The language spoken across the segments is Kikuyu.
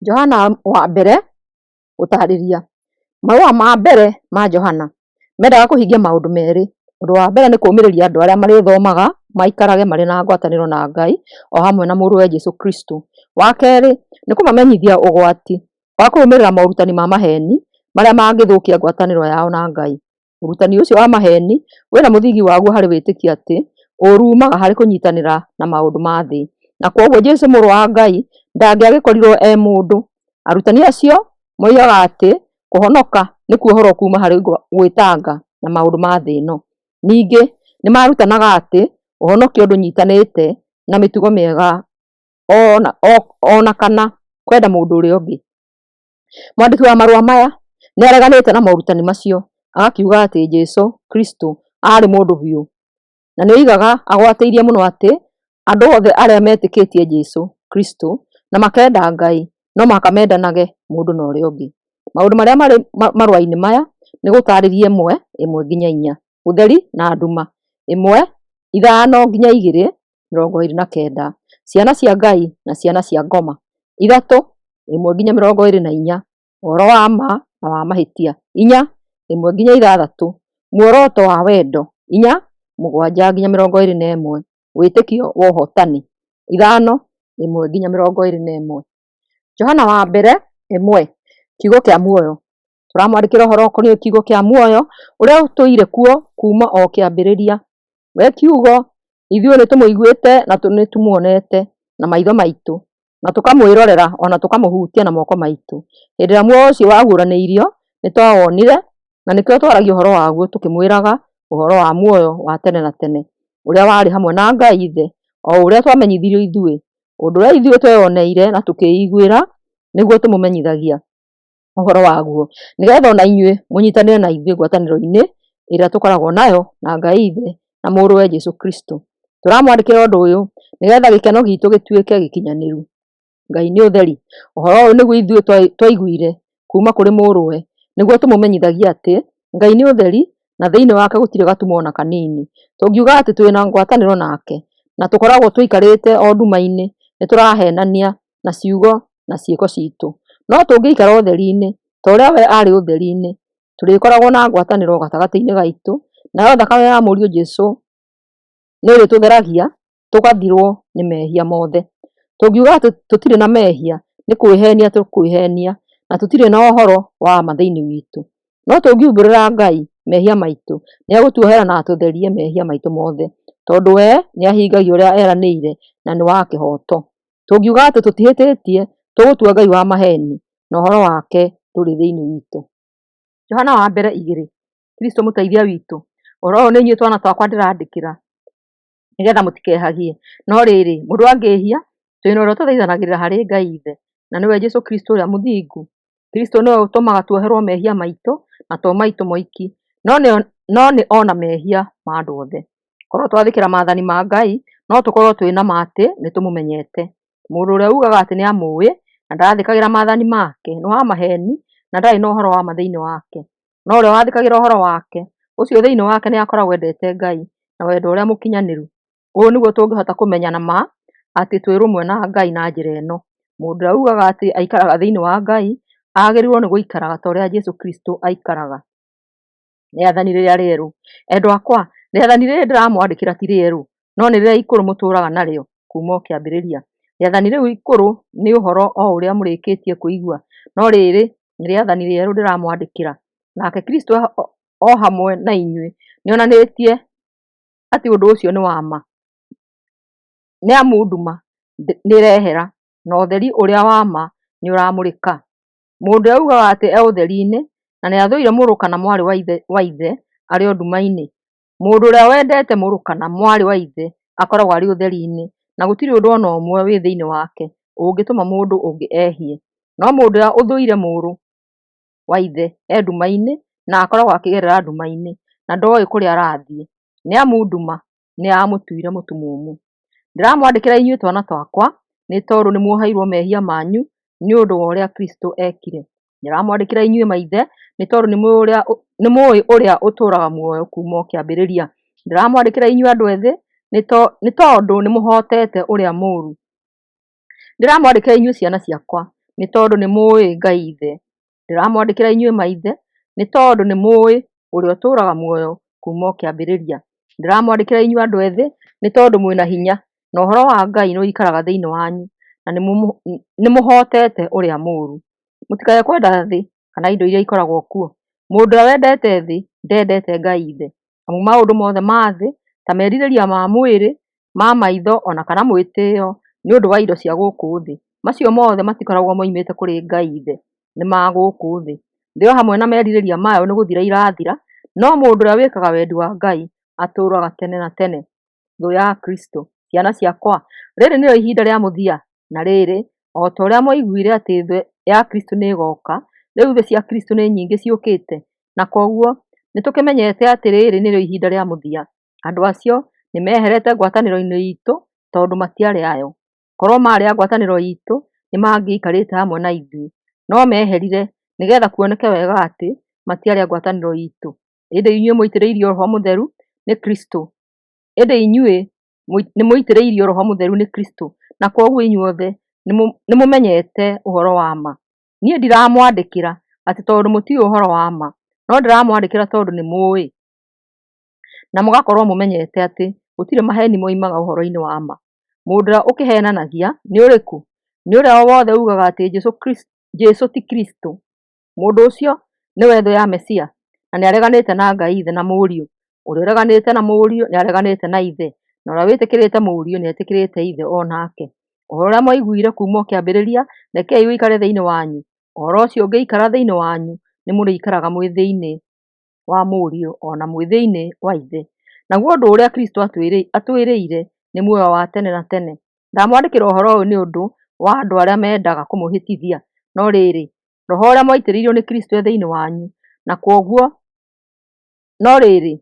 Johana wa mbere gũtaarĩria. Marũa ma mbere ma Johana mendaga kũhingia maũndũ merĩ. Ũndũ wa mbere nĩ kũũmĩrĩria andũ arĩa marĩthomaga maikarage marĩ na ngwatanĩro na Ngai o hamwe na Mũrũwe Jesũ Kristo. Wa kerĩ nĩ kũmamenyithia ũgwati wa kũrũmĩrĩra morutani ma maheeni marĩa mangĩthũkia ngwatanĩro yao na Ngai. Ũrutani ũcio wa maheeni wĩna mũthingi waguo harĩ wĩtĩkio atĩ ũũru uumaga harĩ kũnyitanĩra na maũndũ ma thĩ, na kwoguo Jesũ mũrũ wa Ngai ndangĩagĩkorirwo e mũndũ. Arutani acio moigaga atĩ kũhonoka nĩ kuohorwo kuuma harĩ gwĩtanga na maũndũ ma thĩ ĩno. Ningĩ nĩ marutanaga atĩ ũhonokio ndũnyitanĩte na mĩtugo mĩega o na kana kwenda mũndũ ũrĩa ũngĩ. Mwandĩki wa marũa maya nĩ areganĩte na morutani macio, agakiuga atĩ Jesũ Kristo aarĩ mũndũ biũ, na nĩ oigaga agwatĩirie mũno atĩ andũ othe arĩa metĩkĩtie Jesũ Kristo na makenda Ngai no mũhaka mendanage mũndũ na ũrĩa ũngĩ. Maũndũ marĩa marĩ marũa-inĩ maya nĩ gũtaarĩria 1 1 nginya 4, ũtheri na nduma 1 5 nginya 2 29, ciana cia Ngai na ciana cia ngoma 3 1 nginya 24, ũhoro wa ma na wa mahĩtia 4 1 nginya 6, muoroto wa wendo 4 7 nginya 21, wĩtĩkio wa ũhootani 5 1 nginya 21. Johana wa mbere 1, kiugo kĩa muoyo. Tũramwandĩkĩra ũhoro ũkoniĩ kiugo kĩa muoyo ũrĩa ũtũire kuo kuuma o kĩambĩrĩria. We kiugo, ithuĩ nĩ tũmũiguĩte na nĩ tũmuonete na maitho maitũ, na tũkamwĩrorera o na tũkamũhutia na moko maitũ. Hĩndĩ ĩrĩa muoyo ũcio waguũranĩirio, nĩ twawonire, na nĩkĩo twaragia ũhoro waguo tũkĩmwĩraga ũhoro wa muoyo wa tene na tene, ũrĩa warĩ hamwe na Ngai Ithe, o ũrĩa twamenyithirio ithuĩ. Ũndũ ũrĩa ithuĩ tweyoneire na tũkĩĩiguĩra, nĩguo tũmũmenyithagia ũhoro waguo, nĩgetha o na inyuĩ mũnyitanĩre na ithuĩ ngwatanĩro-inĩ ĩrĩa tũkoragwo nayo na Ngai Ithe na Mũrũwe Jesũ Kristo. Tũramwandĩkĩra ũndũ ũyũ nĩgetha gĩkeno gitũ gĩtuĩke gĩkinyanĩru. Ngai nĩ ũtheri. Ũhoro ũyũ nĩguo ithuĩ twaiguire kuuma kũrĩ Mũrũwe, nĩguo tũmũmenyithagia atĩ Ngai nĩ ũtheri na thĩinĩ wake gũtirĩ gatumo o na kanini. Tũngiuga atĩ twĩ na ngwatanĩro nake na tũkoragwo tũikarĩte o nduma-inĩ, nĩ tũraheenania na ciugo na ciĩko citũ. No tũngĩikara ũtheri-inĩ ta ũrĩa we arĩ ũtheri-inĩ, tũrĩkoragwo na ngwatanĩro gatagatĩ-inĩ gaitũ, nayo thakame ya Mũriũ Jesũ nĩ ĩrĩtũtheragia tũgathirwo nĩ mehia mothe. Tũngiuga atĩ tũtirĩ na mehia, nĩ kwĩheenia tũkwĩheenia na tũtirĩ na ũhoro wa ma thĩinĩ witũ. No tũngiumbũrĩra Ngai mehia maitũ, nĩ egũtuohera na atũtherie mehia maitũ mothe, tondũ we nĩ ahingagia ũrĩa eranĩire na nĩ wa kĩhooto. Tũngiuga atĩ tũtihĩtĩtie, tũgũtua Ngai wa maheeni, na ũhoro wake ndũrĩ thĩinĩ witũ. Johana wa mbere 2, Kristo mũteithia witũ. Ũhoro ũyũ nĩ inyuĩ twana twakwa ndĩrandĩkĩra, nĩgetha mũtikehagie. No rĩrĩ, mũndũ angĩĩhia, twĩ na ũrĩa ũtũthaithanagĩrĩra harĩ Ngai Ithe, na nĩwe Jesũ Kristo ũrĩa mũthingu. Kristo nĩwe ũtũmaga tuoherwo mehia maitũ, na to maitũ moiki, no nĩ o na mehia ma andũ othe. Korwo twathĩkĩra maathani ma Ngai, no tũkorwo twĩ na ma atĩ nĩtũmũmenyete. Mũndũ ũrĩa uugaga atĩ nĩamũũĩ na ndathĩkagĩra maathani make nĩ wa maheeni na ndarĩ na ũhoro wa ma thĩinĩ wake. No ũrĩa wathĩkagĩra ũhoro wake, ũcio thĩinĩ wake nĩakoragwo endete Ngai na wendo ũrĩa mũkinyanĩru. Ũũ nĩguo tũngĩhota kũmenya na ma atĩ twĩ rũmwe na Ngai na njĩra ĩno: mũndũ ũrĩa uugaga atĩ aikaraga thĩinĩ wa Ngai agĩrĩirwo nĩ gũikaraga ta ũrĩa Jesũ Kristo aikaraga. Rĩathani rĩrĩa rĩerũ. Endwa akwa, rĩathani rĩrĩ ndĩramwandĩkĩra ti rĩerũ, no nĩ rĩrĩa ikũrũ mũtũũraga narĩo kuuma o kĩambĩrĩria. Rĩathani rĩu ikũrũ nĩ ũhoro o ũrĩa mũrĩkĩtie kũigua, no rĩrĩ nĩ rĩathani rĩerũ ndĩramwandĩkĩra. Nake Kristo o hamwe na inyuĩ nĩonanĩtie atĩ ũndũ ũcio nĩ wa ma, nĩ amu nduma nĩĩrehera na ũtheri ũrĩa wa ma nĩũramũrĩka. Mũndũ ũrĩa uugaga atĩ e ũtheri-inĩ na nĩathũire mũrũ kana mwarĩ wa ithe arĩ o nduma-inĩ. Mũndũ ũrĩa wendete mũrũ kana mwarĩ wa ithe akoragwo arĩ ũtheri-inĩ, na gũtirĩ ũndũ o na ũmwe wĩ thĩinĩ wake ũngĩtũma mũndũ ũngĩ ehie. No mũndũ ũrĩa ũthũire mũrũ wa ithe e nduma-inĩ na akoragwo akĩgerera nduma-inĩ, na ndooĩ kũrĩa arathiĩ, nĩ amu nduma nĩyamũtuire mũtumumu. Ndĩramwandĩkĩra inyuĩ twana twakwa, nĩ tondũ nĩmuoheirwo mehia manyu nĩ ũndũ wa ũrĩa Kristo eekire. Ndĩramwandĩkĩra inyuĩ maithe, nĩ tondũ nĩmũũĩ ũrĩa ũtũũraga muoyo kuuma o kĩambĩrĩria. Ndĩramwandĩkĩra inyuĩ andũ ethĩ, nĩ tondũ nĩmũhootete ũrĩa mũũru. Ndĩramwandĩkĩra inyuĩ ciana ciakwa, nĩ tondũ nĩmũũĩ Ngai Ithe. Ndĩramwandĩkĩra inyuĩ maithe, nĩ tondũ nĩmũũĩ ũrĩa ũtũũraga muoyo kuuma o kĩambĩrĩria. Ndĩramwandĩkĩra inyuĩ andũ ethĩ, nĩ tondũ mwĩ na hinya, na ũhoro wa Ngai nĩũikaraga thĩinĩ wanyu, na nĩmũhootete ũrĩa mũũru. Mũtikae kwenda thĩ kana indo iria ikoragwo kuo. Mũndũ ũrĩa wendete thĩ ndendete Ngai Ithe. Amu maũndũ mothe ma thĩ, ta merirĩria ma mwĩrĩ, ma maitho o na kana mwĩtĩĩo nĩ ũndũ wa indo cia gũkũ thĩ, macio mothe matikoragwo moimĩte kũrĩ Ngai Ithe, nĩ ma gũkũ thĩ. Thĩ o hamwe na merirĩria mayo nĩ gũthira irathira, no mũndũ ũrĩa wĩkaga wendi wa Ngai atũũraga tene na tene. Thũ ya Kristo. Ciana ciakwa, rĩrĩ nĩrĩo ihinda rĩa mũthia, na rĩrĩ, o ta ũrĩa mwaiguire atĩ thũ ya Kristo nĩĩgooka, rĩu thũ cia Kristo nĩ nyingĩ ciũkĩte, na kwoguo nĩtũkĩmenyete atĩ rĩrĩ nĩrĩo ihinda rĩa mũthia. Andũ acio nĩmeherete ngwatanĩro-inĩ itũ tondũ matiarĩ ayo. Korwo maarĩ a ngwatanĩro itũ, nĩmangĩaikarĩte hamwe na ithuĩ, no meeherire nĩgeetha kuoneke wega atĩ matiarĩ a ngwatanĩro itũ. Ĩndĩ inyuĩ mũitĩrĩirio Roho Mũtheru nĩ Kristo. Ĩndĩ inyuĩ nĩmũitĩrĩirio Roho Mũtheru nĩ Kristo, na kwoguo inyuothe nĩmũmenyete ũhoro wa ma. Niĩ ndiramwandĩkĩra atĩ tondũ mũtiũĩ ũhoro wa ma, no ndĩramwandĩkĩra tondũ nĩmũũĩ, na mũgakorwo mũmenyete atĩ gũtirĩ maheeni moimaga ũhoro-inĩ wa ma. Mũndũ ũrĩa ũkĩheenanagia nĩ ũrĩkũ? Nĩ ũrĩa o wothe uugaga atĩ Jesũ ti Kristũ. Mũndũ ũcio nĩwe thũ ya Mesia, na nĩareganĩte na Ngai Ithe na Mũriũ. Ũrĩa ũreganĩte na Mũriũ nĩareganĩte na Ithe, na ũrĩa wĩtĩkĩrĩte Mũriũ nĩetĩkĩrĩte Ithe o nake. Ũhoro ũrĩa mwaiguire kuuma o kĩambĩrĩria, rekei ũikare thĩinĩ wanyu. Ũhoro ũcio ũngĩikara thĩinĩ wanyu, nĩmũrĩikaraga mwĩ thĩinĩ wa Mũriũ o na mwĩ thĩinĩ wa Ithe. Naguo ũndũ ũrĩa Kristũ atwĩrĩire nĩ muoyo wa tene na tene. Ndamwandĩkĩra ũhoro ũyũ nĩ ũndũ wa andũ arĩa mendaga kũmũhĩtithia. No rĩrĩ, Roho ũrĩa mwaitĩrĩirio nĩ Kristũ e thĩinĩ wanyu, na kwoguo no rĩrĩ,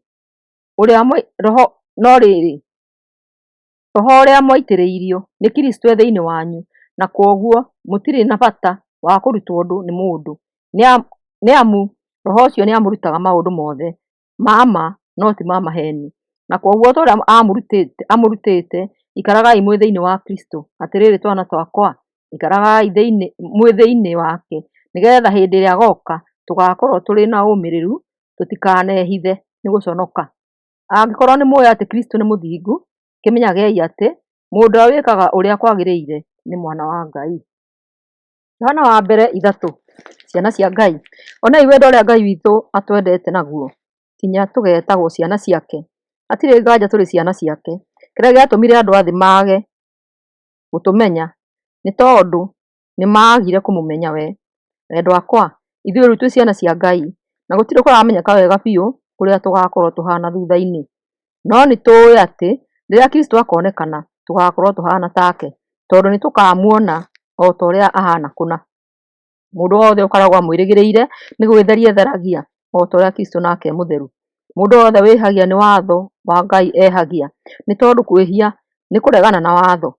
ũrĩa roho no rĩrĩ, Roho ũrĩa mwaitĩrĩirio nĩ Kristũ e thĩinĩ wanyu, na kwoguo mũtirĩ na bata wa kũrutwo ũndũ nĩ mũndũ, nĩ amu Roho ũcio nĩamũrutaga maũndũ mothe ma ma no ti ma maheeni. Na kwoguo o ta ũrĩa amũrutĩte, ikaragai mwĩ thĩinĩ wa Kristũ. Atĩrĩrĩ twana twakwa, ikaragai mwĩ thĩinĩ wake, nĩgeetha hĩndĩ ĩrĩa agooka tũgaakorwo tũrĩ na ũmĩrĩru, tũtikanehithe nĩ gũconoka. Angĩkorwo nĩmũũĩ atĩ Kristũ nĩ mũthingu, kĩmenyagei atĩ mũndũ ũrĩa wĩkaga ũrĩa kwagĩrĩire nĩ mwana wa Ngai. Yohana wa mbere ithatũ. Ciana cia Ngai. Onei wendo ũrĩa Ngai witũ atwendete naguo, kinya tũgetagwo ciana ciake. Hatirĩ nganja tũrĩ ciana ciake. Kĩrĩa gĩatũmire andũ a thĩ mage gũtũmenya nĩ tondũ nĩmaagire kũmũmenya we. Endwa akwa, ithuĩ rĩu twĩ ciana cia Ngai, na gũtirĩ kũramenyeka wega biũ ũrĩa tũgaakorwo tũhaana thutha-inĩ. No nĩtũũĩ atĩ rĩrĩa Kristũ akoonekana, tũgaakorwo tũhaana take, tondũ nĩtũkamuona o ta ũrĩa ahaana kũna. Mũndũ wothe ũkoragwo amwĩrĩgĩrĩire nĩ gwĩtheria etheragia, o ta ũrĩa Kristũ nake e mũtheru. Mũndũ wothe wĩhagia nĩ watho wa Ngai ehagia, nĩ tondũ kwĩhia nĩ kũregana na watho.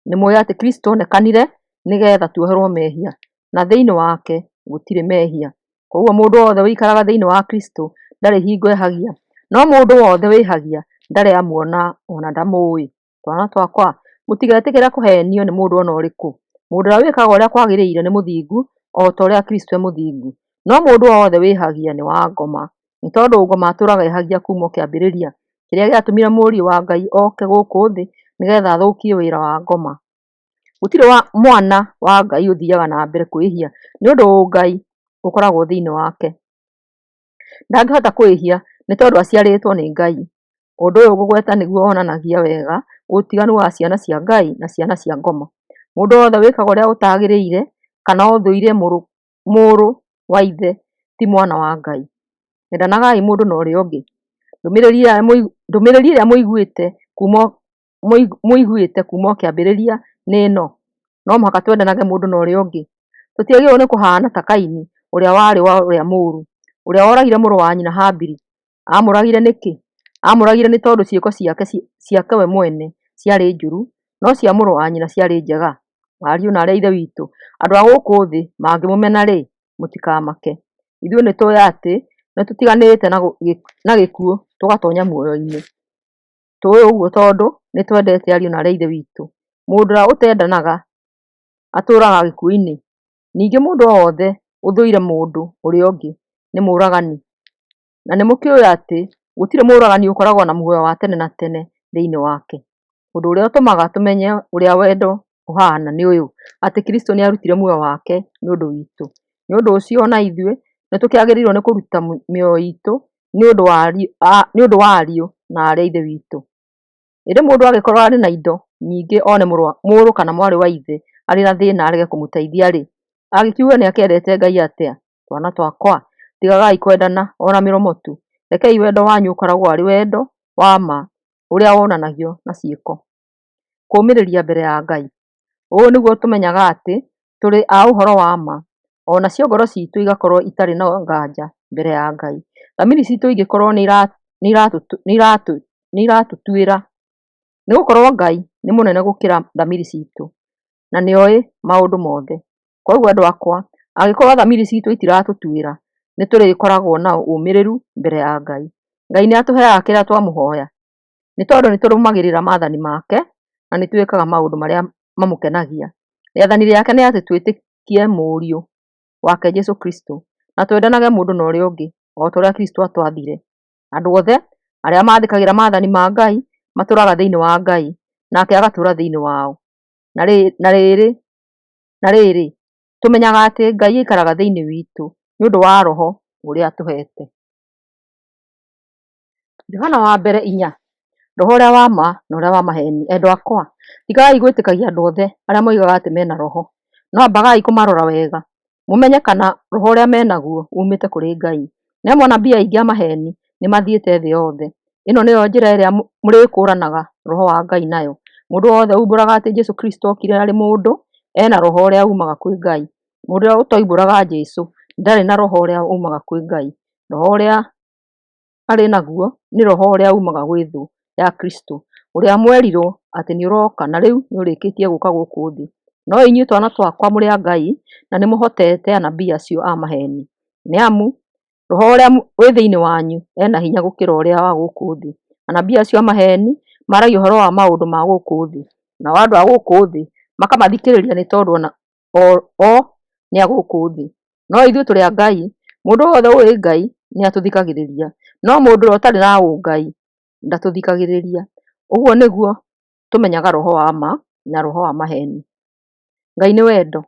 Nĩmũũĩ atĩ Kristũ onekanire nĩgeetha tuoherwo mehia, na thĩinĩ wake gũtirĩ mehia. Kwoguo mũndũ wothe ũikaraga thĩinĩ wa Kristũ ndarĩ hingo ehagia, no mũndũ wothe wĩhagia ndarĩ amuona o na ndamũũĩ. Twana twakwa, mũtigetĩkĩre kũheenio nĩ mũndũ o na ũrĩkũ. Mũndũ ũrĩa wĩkaga ũrĩa kwagĩrĩire nĩ mũthingu, o ta ũrĩa Kristũ e mũthingu. No mũndũ o wothe wĩhagia nĩ wa ngoma, nĩ tondũ ngoma atũũraga ehagia kuuma o kĩambĩrĩria. Kĩrĩa gĩatũmire Mũriũ wa Ngai oke gũkũ thĩ nĩgeetha athũkie wĩra wa ngoma. Gũtirĩ mwana wa Ngai ũthiiaga na mbere kwĩhia, nĩ ũndũ ũngai ũkoragwo thĩinĩ wake. Ndangĩhota kwĩhia nĩ tondũ aciarĩtwo nĩ Ngai. Ũndũ ũyũ ngũgweta nĩguo wonanagia wega ũtiganu wa ciana cia Ngai na ciana cia ngoma. Mũndũ wothe wĩkaga ũrĩa ũtagĩrĩire kana ũthũire mũrũ wa ithe ti mwana wa Ngai. Endanagai mũndũ na ũrĩa ũngĩ. Ndũmĩrĩri ĩrĩa mũiguĩte kuuma o kĩambĩrĩria nĩ ĩno: no mũhaka twendanage mũndũ na ũrĩa ũngĩ. Tũtiagĩrĩirwo nĩ kũhaana ta Kaini ũrĩa warĩ wa ũrĩa mũũru, ũrĩa woragire mũrũ wa nyina Habili. Aamũragire nĩkĩ? Aamũragire nĩ tondũ ciĩko ciake we mwene ciarĩ njũru, no cia mũrũ wa nyina ciarĩ njega. Ariũ na aarĩ a Ithe witũ, andũ a gũkũ thĩ mangĩmũmena-rĩ, mũtikamake. Ithuĩ nĩtũũĩ atĩ nĩtũtiganĩte na gĩkuũ tũgatoonya muoyo-inĩ. Tũũĩ ũguo tondũ nĩtwendete ariũ na aarĩ a Ithe witũ. Mũndũ ũrĩa ũtendanaga atũũraga gĩkuũ-inĩ. Ningĩ mũndũ o wothe ũthũire mũndũ ũrĩa ũngĩ nĩ mũũragani, na nĩmũkĩũĩ atĩ gũtirĩ mũũragani ũkoragwo na muoyo wa tene na tene thĩinĩ wake. Ũndũ ũrĩa ũtũmaga tũmenye ũrĩa wendo ũhaana nĩ ũyũ, atĩ Kristũ nĩaarutire muoyo wake nĩ ũndũ witũ. Nĩ ũndũ ũcio o na ithuĩ nĩtũkĩagĩrĩirwo nĩ kũruta mĩoyo iitũ nĩ ũndũ wa ariũ na aarĩ a Ithe witũ. Ĩndĩ mũndũ angĩkorũo arĩ na indo nyingĩ one mũrũ kana mwarĩ wa ithe arĩ na thĩna arege kũmũteithia-rĩ, angĩkiuga nĩakĩendete Ngai atĩa? Twana twakwa, tigagai kwendana o na mĩromo tu, rekei wendo wanyu ũkoragwo arĩ wendo wa ma ũrĩa wonanagio na ciĩko. Kũũmĩrĩria mbere ya Ngai. Ũũ nĩguo tũmenyaga atĩ tũrĩ a ũhoro wa ma, o nacio ngoro ciitũ igakorũo itarĩ na nganja mbere ya Ngai. Thamiri ciitũ ingĩkorũo nĩiratũtuĩra, nĩ gũkorũo Ngai nĩ mũnene gũkĩra thamiri ciitũ, na nĩoĩ maũndũ mothe. Kwoguo andũ akwa, angĩkorũo thamiri ciitũ itiratũtuĩra, nĩtũrĩkoragwo na ũmĩrĩru mbere ya Ngai. Ngai nĩatũheaga kĩrĩa twamũhoya, nĩ tondũ nĩtũrũmagĩrĩra maathani make na nĩtwĩkaga maũndũ marĩa mamũkenagia. Rĩathani rĩake nĩ atĩ twĩtĩkie Mũriũ wake Jesũ Kristũ, na twendanage mũndũ na ũrĩa ũngĩ, o ta ũrĩa Kristũ aatwathire. Andũ othe arĩa maathĩkagĩra maathani ma Ngai matũũraga thĩinĩ wa Ngai, nake agatũũra thĩinĩ wao. Na rĩrĩ, tũmenyaga atĩ Ngai aikaraga thĩinĩ witũ nĩ ũndũ wa Roho ũrĩa atũheete. Johana wa mbere 4. Roho ũrĩa wa ma na ũrĩa wa maheeni. Endwa akwa, tigagai gwĩtĩkagia andũ othe arĩa moigaga atĩ me na Roho, no ambagai kũmarora wega, mũmenye kana roho ũrĩa me naguo uumĩte kũrĩ Ngai. Nĩ amu anabii aingĩ a maheeni nĩmathiĩte thĩ yothe. Ĩno nĩyo njĩra ĩrĩa mũrĩkũũranaga Roho wa Ngai nayo. Mũndũ wothe uumbũraga atĩ Jesũ Kristũ okire arĩ mũndũ, e na Roho ũrĩa uumaga kwĩ Ngai. Mũndũ ũrĩa ũtoimbũraga Jesũ ndarĩ na Roho ũrĩa uumaga kwĩ Ngai. Roho ũrĩa arĩ naguo nĩ roho ũrĩa uumaga gwĩ thũ ya Kristũ, ũrĩa mwerirwo atĩ nĩũroka na rĩu nĩũrĩkĩtie gũũka gũkũ thĩ. No inyuĩ twana twakwa mũrĩ a Ngai, na nĩmũhootete anabii acio a maheeni, nĩ amu Roho ũrĩa wĩ thĩinĩ wanyu e na hinya gũkĩra ũrĩa wa gũkũ thĩ. Anabii acio a maheeni maaragia ũhoro wa maũndũ ma gũkũ thĩ, nao andũ a gũkũ thĩ makamathikĩrĩria nĩ tondũ o nĩ a gũkũ thĩ. No ithuĩ tũrĩ a Ngai. Mũndũ wothe ũũĩ Ngai nĩatũthikagĩrĩria, no mũndũ ũrĩa ũtarĩ na ũngai ndatũthikagĩrĩria. Ũguo nĩguo tũmenyaga roho wa ma na roho wa maheeni. Ngai nĩ wendo.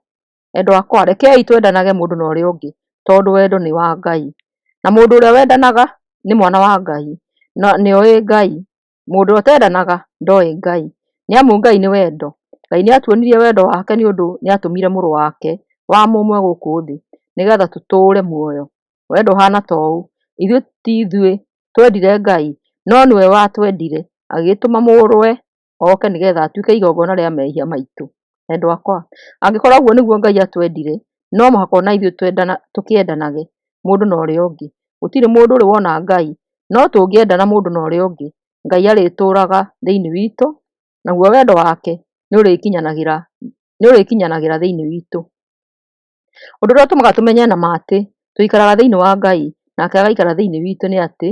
Endwa akwa, rekei twendanage mũndũ na ũrĩa ũngĩ, tondũ wendo nĩ wa Ngai. Na mũndũ ũrĩa wendanaga nĩ mwana wa Ngai, na nĩoĩ Ngai. Mũndũ ũrĩa ũtendanaga ndoĩ Ngai, nĩ amu Ngai nĩ wendo. Ngai nĩatuonirie wendo wake nĩ ũndũ nĩatũmire Mũrũ wake wa mũmwe gũkũ thĩ, nĩgeetha tũtũũre muoyo. Wendo ũhaana ta ũũ: ithuĩ ti ithuĩ twendire Ngai, no nĩwe watwendire, agĩgĩtũma Mũrũwe oke nĩgeetha atuĩke igongona rĩa mehia maitũ. Endwa akwa, angĩkorwo ũguo nĩguo Ngai aatwendire, no mũhaka o na ithuĩ tũkĩendanage mũndũ na ũrĩa ũngĩ. Gũtirĩ mũndũ ũrĩ wona Ngai, no tũngĩendana mũndũ na ũrĩa ũngĩ, Ngai arĩtũũraga thĩinĩ witũ, naguo wendo wake nĩũrĩkinyanagĩra thĩinĩ witũ. Ũndũ ũrĩa ũtũmaga tũmenye na ma atĩ tũikaraga thĩinĩ wa Ngai nake agaikara thĩinĩ witũ nĩ atĩ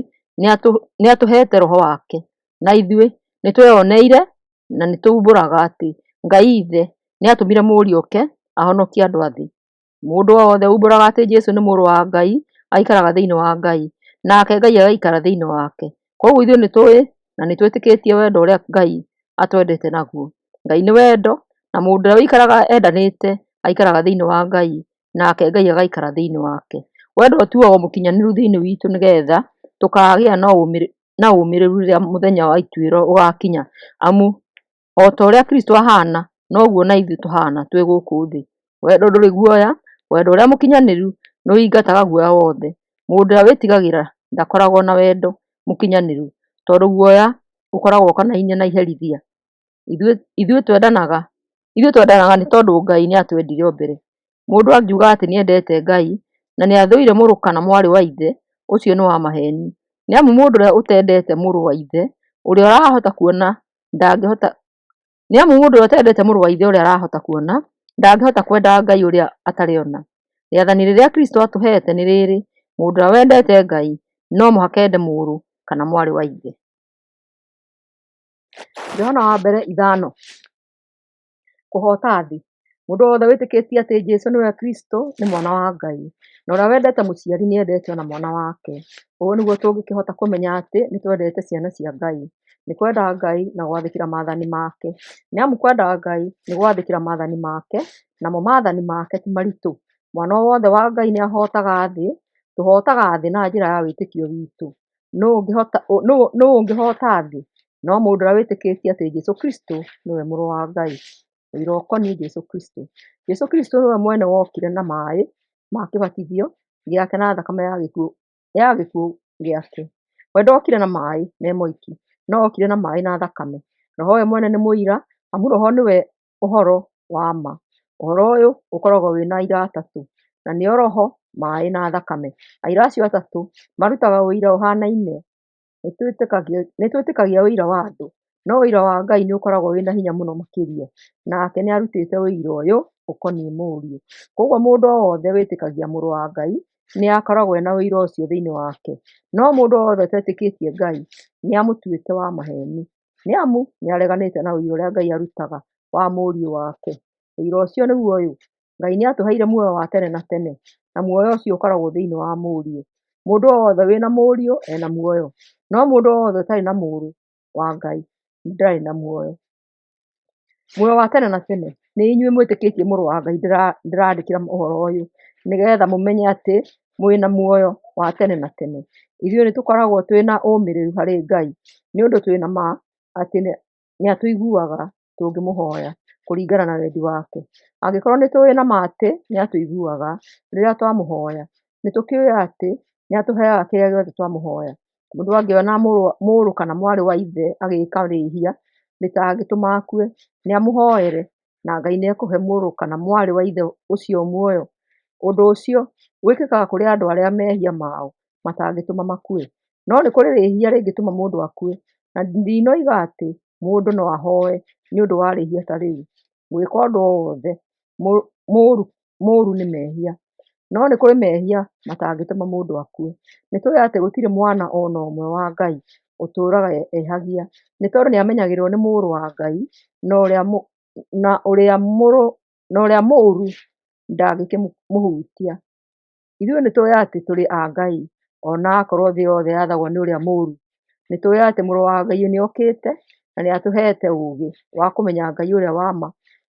nĩatũheete Roho wake. Na ithuĩ nĩtweyoneire na nĩtũumbũraga atĩ Ngai Ithe nĩatũmire Mũriũ oke ahonokie andũ a thĩ. Mũndũ o wothe uumbũraga atĩ Jesũ nĩ Mũrũ wa Ngai aikaraga thĩinĩ wa Ngai, nake Ngai agaikara thĩinĩ wake. Kwoguo ithuĩ nĩtũũĩ na nĩtwĩtĩkĩtie wendo ũrĩa Ngai atwendete naguo. Ngai nĩ wendo, na mũndũ ũrĩa ũikaraga endanĩte aikaraga thĩinĩ wa Ngai, nake Ngai agaikara thĩinĩ wake. Wendo ũtuagwo mũkinyanĩru thĩinĩ witũ nĩgeetha tũkaagĩa na ũmĩrĩru rĩrĩa mũthenya wa ituĩro ũgaakinya, amu o ta ũrĩa Kristũ ahaana, noguo na ithuĩ tũhaana twĩ gũkũ thĩ. Wendo ndũrĩ guoya, wendo ũrĩa mũkinyanĩru nĩũingataga guoya wothe. Mũndũ ũrĩa wĩtigagĩra ndakoragwo na wendo mũkinyanĩru, tondũ guoya ũkoragwo ũkonainie na iherithia. Ithuĩ twendanaga nĩ tondũ Ngai nĩatwendire o mbere. Mũndũ angiuga atĩ nĩendete Ngai na nĩathũire mũrũ kana mwarĩ wa ithe, ũcio nĩ wa maheeni. Nĩ amu mũndũ ũrĩa ũtendete mũrũ wa ithe ũrĩa ũrahota kuona ndangĩhota nĩ amu mũndũ ũrĩa ũtendete mũrũ wa ithe ũrĩa arahota kuona ndangĩhota kwenda Ngai ũrĩa atarĩ ona. Rĩathani rĩrĩa Kristũ atũheete nĩ rĩrĩ: mũndũ ũrĩa wendete Ngai no mũhaka ende mũrũ kana mwarĩ wa ithe. Johana wa mbere 5. Kũhoota thĩ. Mũndũ wothe wĩtĩkĩtie atĩ Jesũ nĩwe Kristũ nĩ mwana wa Ngai, na ũrĩa wendete mũciari nĩendete o na mwana wake. Ũũ nĩguo tũngĩkĩhota kũmenya atĩ nĩtwendete ciana cia Ngai, nĩ kwenda Ngai na gwathĩkĩra maathani make. Nĩ amu kwenda Ngai nĩ gwathĩkĩra maathani make, namo maathani make ti maritũ. Mwana o wothe wa Ngai nĩahootaga thĩ, tũhootaga thĩ na njĩra ya wĩtĩkio witũ. Nũũ ũngĩhoota thĩ? No mũndũ ũrĩa wĩtĩkĩtie atĩ Jesũ Kristũ nĩwe Mũrũ wa Ngai. Ũira ũkoniĩ Jesũ Kristũ. Jesũ Kristũ nĩwe mwene wokire na maaĩ ma kĩbatithio gĩake na thakame ya gĩkuũ gĩake. We ndokire na maaĩ me moiki, no okire na maaĩ na thakame. Roho we mwene nĩ mũira, amu Roho nĩwe ũhoro wa ma. Ũhoro ũyũ ũkoragwo wĩ na aira atatũ, na nĩo Roho, maaĩ na thakame. Aira acio atatũ marutaga ũira ũhaanaine. Nĩtwĩtĩkagia ũira wa andũ, no ũira wa Ngai nĩũkoragwo wĩ na hinya mũno makĩria, nake nĩarutĩte ũira ũyũ ũkoniĩ Mũriũ. Kwoguo mũndũ o wothe wĩtĩkagia Mũrũ wa Ngai nĩakoragwo na ũira ũcio thĩinĩ wake, no mũndũ o wothe ũtetĩkĩtie Ngai nĩamũtuĩte wa maheeni, nĩ amu nĩareganĩte na ũira ũrĩa Ngai arutaga wa Mũriũ wake. Ũira ũcio nĩguo ũyũ: Ngai nĩatũheire muoyo wa tene na tene, na muoyo ũcio ũkoragwo thĩinĩ wa Mũriũ. Mũndũ o wothe wĩ na Mũriũ e na muoyo, no mũndũ o wothe ũtarĩ na Mũrũ wa Ngai ndarĩ na muoyo. Muoyo wa tene na tene nĩ inyuĩ mwĩtĩkĩtie Mũrũ wa Ngai ndĩrandĩkĩra ũhoro ũyũ, nĩgetha mũmenye atĩ mwĩ na muoyo wa tene na tene. Ithuĩ nĩtũkoragwo twĩ na ũmĩrĩru harĩ Ngai, nĩ ũndũ twĩ na ma atĩ nĩatũiguaga tũngĩmũhoya kũringana na wendi wake. Angĩkorwo nĩtũĩ na ma atĩ nĩatũiguaga rĩrĩa twamũhoya, nĩtũkĩũĩ atĩ nĩatũheaga kĩrĩa gĩothe twamũhoya. Mũndũ angĩona mũrũ kana mwarĩ wa ithe agĩka rĩhia rĩtangĩtũma akue, nĩamũhoere, na Ngai nĩekũhe mũrũ kana mwarĩ wa ithe ũcio muoyo. Ũndũ ũcio wĩkĩkaga kũrĩ andũ arĩa mehia mao matangĩtũma makue. No nĩ kũrĩ rĩhia rĩngĩtũma mũndũ akue, na ndinoiga atĩ mũndũ no ahoe nĩ ũndũ wa rĩhia ta rĩu. Gwĩka ũndũ o wothe mũũru nĩ mehia, no nĩ kũrĩ mehia matangĩtũma mũndũ akue. Nĩtũũĩ atĩ gũtirĩ mwana o na ũmwe wa Ngai ũtũũraga ehagia, nĩ tondũ nĩamenyagĩrĩrwo nĩ Mũrũ wa Ngai, na ũrĩa mũũru ndangĩkĩmũhutia. Ithuĩ nĩtũũĩ atĩ tũrĩ a Ngai, o na akorwo thĩ yothe yathagwo nĩ ũrĩa mũũru. Nĩtũũĩ atĩ Mũrũ wa Ngai nĩokĩte na nĩatũheete ũũgĩ wa kũmenya Ngai ũrĩa wa ma.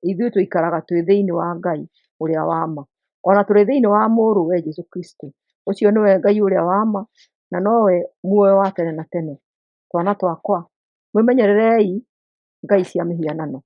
Ithuĩ tũikaraga twĩ thĩinĩ wa Ngai ũrĩa wa ma, o na tũrĩ thĩinĩ wa Mũrũwe Jesũ Kristũ. Ũcio nĩwe Ngai ũrĩa wa ma, na nowe muoyo wa tene na tene. Twana twakwa, mwĩmenyererei ngai cia mĩhianano.